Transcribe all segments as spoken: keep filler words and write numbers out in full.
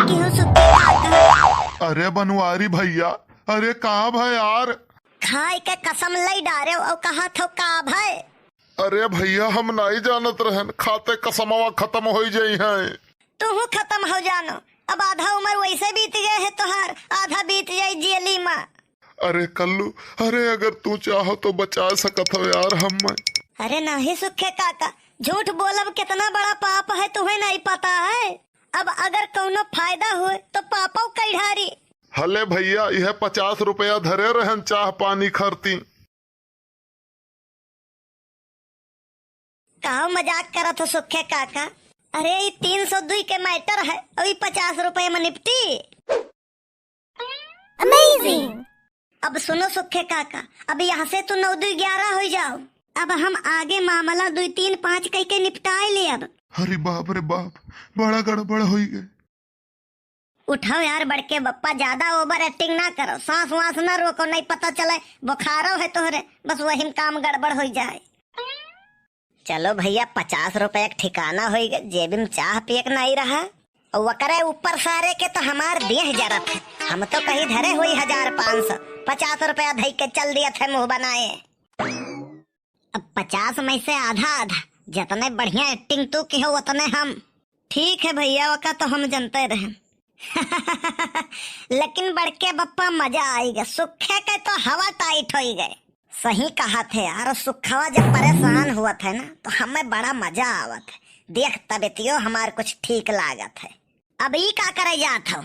किहो सुखे काका। अरे बनवारी भइया, अरे का भय यार? खाए के कसम लई डारे अउ कहत हो का भय? अरे भइया, हम नाई जानत रहन, खाते कसमवा खतम होइ जइहैं। तुहू खतम हो जानो, अब आधा उमर वइसे बीत गए है तोहार, आधा बीत जाई जेली मा। अरे कल्लू, अरे अगर तू चाहो तो बचा सकत हो यार हम्मै। अरे नाहीं सुखे काका, झूठ बोलब केतना बड़ा पाप है, तुहैं नाहीं पता है। अब अगर कउनो फायदा होए तो पापौ कई ढारी। हले भइया, इहै पचास रुपया धरे रहन चाह पानी खरती। काउ मजाक करत हो सुखे काका? अरे, ई तीन सौ दुई के matter है, अउ ई पचास रुपये में निपटी। Amazing! अब सुनो सुखे काका, अब यहाँ से तू नौ दुई ग्यारह होइ जाओ। अब हम आगे मामला दुई तीन पाँच कई के निपटाए लेब। अरे बाप रे बाप, बड़ा गड़बड़ होइ गए। उठाओ यार बड़के बप्पा, ज्यादा over acting ना करो, सांस वास ना रोको, नहीं पता चले बुखारो है तोहरे, बस वही में काम गड़बड़ हो जाए। चलो भइया, पचास रुपया के ठिकाना होई गए, जेब में चाह पिए के नहीं रहा, और वकरे ऊपर सारे के तो हमार देह जरत है। हम तो कहीं धरे हुई हजार पाँच सौ, पचास रुपया धई के चल दिया थे मुंह बनाए। अब पचास में से आधा आधा, जतने बढ़िया acting तू किहो, उतने हम। ठीक है भइया, ओका तो हम जनते रहे। लेकिन बड़के बप्पा, मजा आई गए, सुखे के तो हवा tight होई गए। सही कहा थे यार, सुखवा जब परेशान हुआ थे ना, तो हमें बड़ा मजा आवत है। देख, तबियतियो हमार कुछ ठीक लागत है। अब ई का करे जात हो?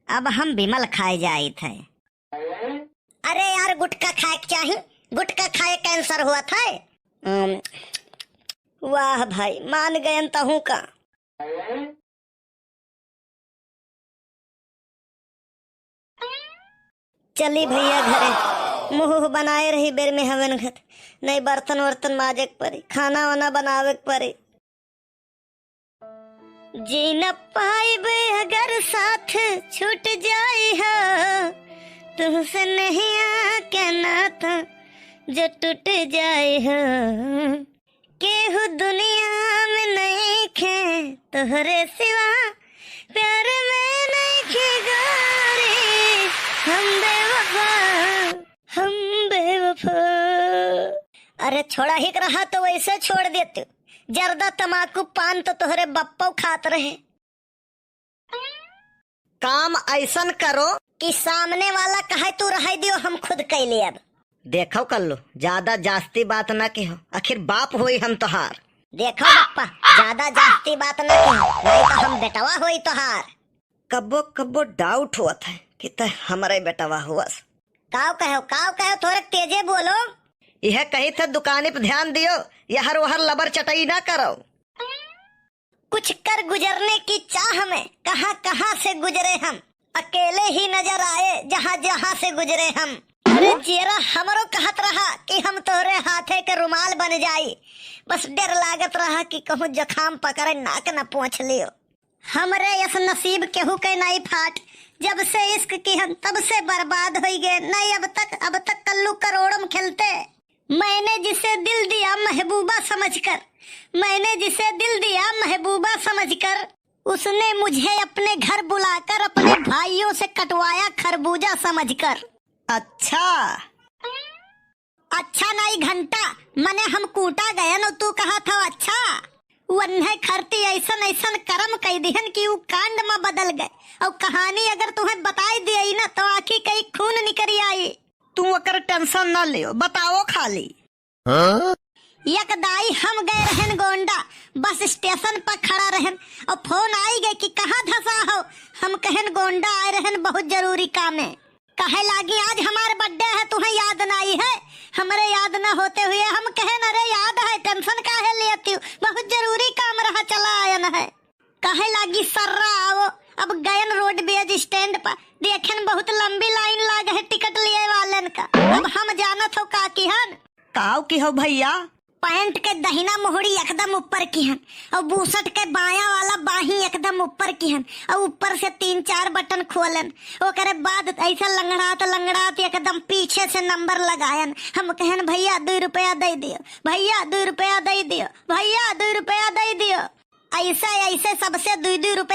अब हम बिमल खाए जाइत है। अरे यार, गुटखा खाए के चाही, गुटखा खाए cancer हुआ था। अम, वाह भाई, मान गयन तहूँ का। चली भइया घरे, मुँह बनाए रही बेर में हवन घत, नहीं बर्तन वर्तन माजे के परी, खाना वाना बनावे के परी। जी न पाइब अगर साथ छूट जाई हो, तुहसे नहिया के नाता जो टूट जाई हो। केहू दुनिया में नइखे तोहरे सिवा, प्यार में नइखे गोरी हम बेवफा, हम बेवफा। अरे छोड़ा ही के रहा तो वैसे छोड़ देते। जर्दा, तमाकू, पान तो तोहरे बप्पो खात रहे। काम ऐसन करो कि सामने वाला कहे तू रह दियो, हम खुद कइ लेब। देखो कल्लू, ज्यादा जास्ती बात ना किहो, आखिर बाप होई हम तोहार। देखो बप्पा, ज्यादा जास्ती बात ना किहो, नहीं तो हम बेटवा होई तोहार। कब्बो कब्बो doubt होत है कि तै हमरे बेटवा हुअस। काव कहो, काव कहो, थोड़े तेजे बोलो। यह कही थे दुकानी पे ध्यान दियो, यहर वहर लबर चटई ना करो। कुछ कर गुजरने की चाह में कहाँ कहाँ से गुजरे हम, अकेले ही नजर आए जहाँ जहाँ से गुजरे हम। अरे जेरा हमरो कहत रहा कि हम तोहरे हाथे के रुमाल बन जाई, बस डर लागत रहा कि कहूँ जुकाम पकड़े नाक न पोंछ लियो। हमरे यस नसीब केहू के नाई फाट, जब से इश्क किहन तब से बर्बाद होई गए। नहीं अब तक, अब तक कल्लू करोड़म खेलते। मैंने जिसे दिल दिया महबूबा समझकर, मैंने जिसे दिल दिया महबूबा समझकर, उसने मुझे अपने घर बुलाकर अपने भाइयों से कटवाया खरबूजा समझकर। अच्छा। अच्छा नाई घंटा, मने हम कूटा गयन और तू कहा था अच्छा। वन्हे खरती ऐसन ऐसन करम कई दिहन कि ऊ कांड मा बदल गए। और कहानी अगर तुम्हें बताई दियई ना तो आँखी कई खून निकरी आई। तू ओकर tension न लियो, बताओ खाली। हाँ? एक दाई हम गए रहन गोंडा, बस स्टेशन पर खड़ा रहन और फोन आई गए कि कहाँ धसा हो। हम कहन गोंडा आए रहन बहुत जरूरी काम है। कहे लागी आज हमार birthday है, तुम्हें याद नाई है। हमरे याद न होते हुए हम कहन अरे याद है, tension काहे लेती हो, बहुत जरूरी काम रहा चला आयन है। कहे लागी सर्रा आओ। अब गयन रोडवेज stand पर, देखेन बहुत लंबी line लाग है टिकट लिए वालन का। अब हम जानत हो का किहन। काव किहो भैया? पैंट के दहिना मुहड़ी एकदम ऊपर किहन और बुसट के बायां वाला बाही एकदम ऊपर किहन और ऊपर से तीन चार बटन खोलन। ओकरे बाद ऐसा लंगड़ात लंगड़ात एकदम पीछे से नंबर लगायन। हम कहन भैया दुई रुपया दे दियो, भैया दुई रुपया दे दियो, भैया दुई रुपया दे दियो। ऐसे ऐसे सबसे दुई दुई रुपया